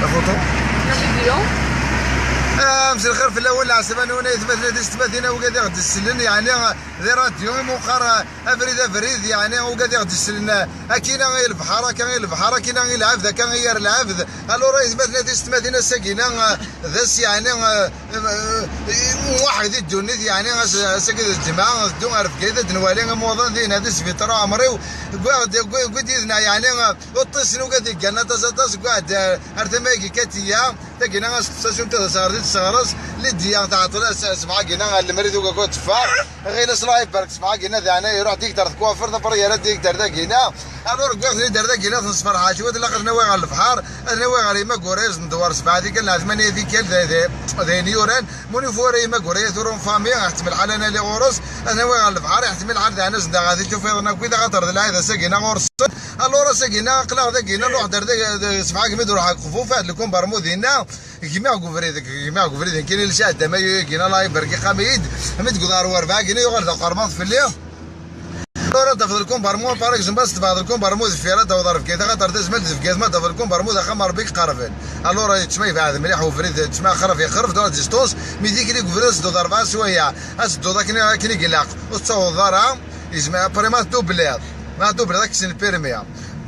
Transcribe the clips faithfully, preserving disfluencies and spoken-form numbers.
Afuṭu. Ah, mselxir fell-awen, leɛsaba-nwen, aytmaten d yessetmatin, awgad i ɣ-d-isellen, yeɛni, di ṛṛadyu, imuqar, ah, abrid, abrid, yeɛni, awgad i ɣ-d-isellen, ah, akkin-a i lebḥer, akka i lebḥer, akkin-a i lɛebd, akka i yir lɛebd. Alors, aytmaten d yessetmatin, ass-agi-na, ah, d ass, yeɛni, ah, ah, waḥed di ddunit, yeɛni, ass, ass-agi d lǧemɛa, neddu ar Bgayet ad nwali imuḍan dinna di sbiṭar uɛemṛiw, wwiɣ-d, wwi-, wwi-d yid-neɣ, yeɛni, ah, Uṭṭis n ugad i igan aṭas, aṭas, wwiɣ-d, eh, ar tama-agi Katiya, tagina, as-, tasumta d asɣar di tesɣres, Lidya tɛeṭṭel, as-, ssbeḥ-agi-na, ar lemri tuga kod teffeɣ, ɣilas Allah ibarek, ssbeḥ-agi-na, daɛna iruḥ dikter tkwafert, après yerra dikter dagina, alors wwiɣ-ten-id ar dagina, tensferḥ-aɣ cwiṭ, ilaq ad ten-awiɣ ɣer lebḥer, ad ten-awiɣ ɣer Imagura, ad sen-ndewwer ssbeḥ tikkal, neɣ tmanya tikkal, d, d, d ayen yuran, Munif wara Imagura, tura n fami, iḥettem lḥal ad nali ɣur-s, ad nawi ɣer lebḥer, iḥettem lḥal daɛna ad ndeɣ di tufiḍ-nni akkit, axaṭer d lɛid ass-agi-na ɣur-sen. Alors ass-agi-na, aql-aɣ dagi-na, nruḥ-d ar dagi, d-, ssbeḥ-agi mi d-ruḥeɣ deg Xufuf, ad lkumbarmu dinna, gmiɣ deg ubrid, gmiɣ deg ubrid, nekkini lsɛedda ma yagi-na, Allah ibarek, iqam-iyi-d, mi d-wwḍeɣ ɣer werbaɛ-agi-na, yuɣal d aqermaḍ fell-i. Alors ad tafeḍ lkumbarmu, par exemple, ad tebɛeḍ lkumbarmu deffir, ad taweḍ ɣer Bgayet, axaṭer tazmalt d Bgayet, ma ad tafeḍ lkumbarmu d axxam n Ṛebbi yeqerben. Alors yettma yebɛed mliḥ ubrid, yettma axraf ixref, d la distance, mi d-ikli deg ubrid ad s-d-uḍar rebɛa sswayeɛ, ad s-d-uḍ akken, akken i ilaq, ur tettaweḍ ara, yezmer, après ma tdubliḍ, ma tdubliḍ ad k-kksen lpirmi,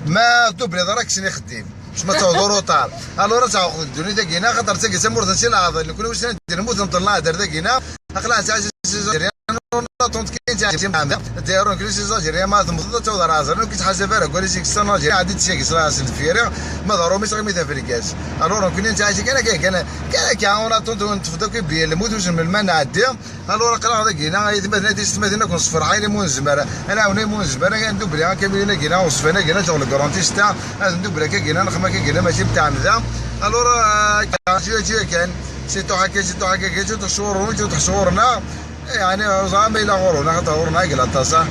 ma tdubliḍ ara ad k-kksen ixeddim. Kecma d taweḍ uruṭar. Alors ad tɛawqeḍ deg ddunit-agi-na, axaṭer d tagi d tamurt n Si Lɛaḍil. Nekni wissen anda lmut n ṭṭelna ader dagi-na. Aql-aɣ nettɛici s iẓaǧriyen, ur naṭṭun kan ttɛici mɛemda. D'ailleurs, nekni s iẓaǧriyen ma temmteḍ ad taweḍ ar ɛezri, ur k-ittḥasab ara deg wali seg ssanaǧi, ɛeddi-d syagi s la-, s deffir-i, ma d aṛumi s ɣimi d afelgaz. Alors nekni nettɛici kan akka, kan, kan akka, ur naṭṭun neṭṭef-d akk ibeyyen lmut, wissen melmi ad nɛeddi. Alors aql-aɣ dagina, aytmaten, ad yessetmaten akk nessefreḥ ayen imu nezmer, ad nɛawen ayen imu nezmer, ad ndubli akka mi nagina, uṣfan agina, tuɣ le grand ista, ad ndubli akka gina, nexma akka gina, mačči mtɛemda. Alors, euh, akka, cwiya, cwiya kan, si tuḥ akka, si tuḥ akka, kan, si tuḥ sɣur-wen, si tuḥ sɣur-neɣ. Yeɛni, ur ẓriɣ ma yella ɣur-wen, axaṭer ɣur-neɣ i yella aṭas, ah.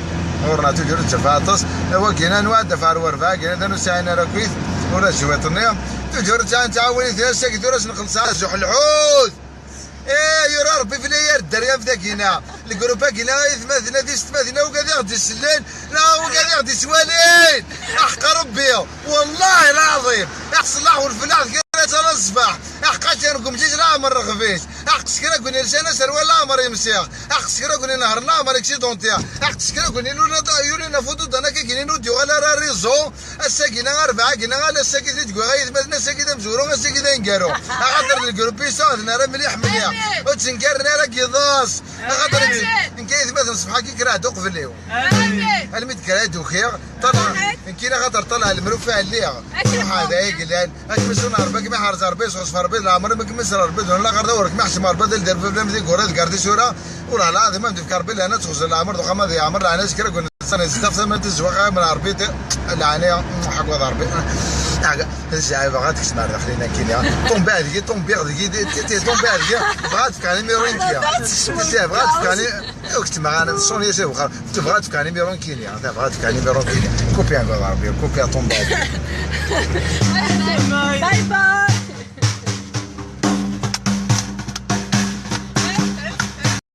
Ɣur-neɣ toujours nettaf aṭas. Wagina, nwa ad d-af ɣer werbaɛ, gina, d anu sɛin ara akkit, ula d cwiṭ-nni. Toujours nettɛawan i tirsa, tura s-nxelleṣ, ah, zuḥ lḥut! Eh, yura Rebbi fell-i ar dderya f dagina. Legrup-agina, aytmaten, ad yessetmaten, awgad i ɣ-d-isellen, neɣ awgad i ɣ-d-iswalin. Aḥeqq Rebbi, wallahi lɛaḍim. Iḥṣel laḥwel fell-aɣ kra ttala ṣṣbeḥ. Aḥeqq aččan n umcic leɛmer rɣef-is. Aḥeqq s kra guni lsan aserwal leɛmer imsiɣ. Aḥeqq s kra guni nehṛen leɛmer accidentiɣ. Aḥeqqes kra guni yulin afuṭu dan akka gini ur d-yuɣal ara réseau. Ass-agi neɣ arbaɛ-agi neɣ ala ass-agi t-id-gwiɣ ayetmaten, ass-agi d amezwaru, ass-agi d aneggaru. Axaṭer d lgrup i ssaɣden ara mliḥ mliḥ. Ur ttengaren ara deg yiḍes. Axaṭer nekk ayetmaten ṣṣbeḥ-agi kra ɛedda uqbel-iw. Almi d-kra i d-ukiɣ, ṭṭalaɣ, nekkini axaṭer ṭṭalaɣ lemruf ɛelliɣ. Ruḥeɣ d ay yellan. Ad kem-iṣun Ṛebbi, ad kem-iḥrez Ṛebbi, yesɣezf Ṛebbi d leɛmeṛ, ma kem-isra Ṛebbi d laxert, ad ur kem-iḥsem Ṛebbi ad lderb bla mdi gura d gar tisura. Ur ɛla ɛḍim, ad m-d-ifk Ṛebbi lehna ad txuẓ leɛmeṛ d uxxam ad yeɛmeṛ, leɛna s kra guni ẓẓan zedaf tama n tezwaɣ am Ṛebbi, leɛna, ḥagwaḍ Ṛebbi. Zɛi bɣa ad tkesm ar daxel-in akkin, ṭumbiɣ deg-i, ṭumbiɣ deg-i, ṭumbiɣ deg-i, bɣa ad fkeɣ numéro-nnek. Zɛi bɣa ad fkeɣ numéro. Ur k-ttmeɣ ara, ṣṣun-is i wexxer. Tebɣa ad tefk numéro n Kini, tebɣa ad tefk numéro n Kini. Kupi un gars, Kupi à ton bord. Bye bye.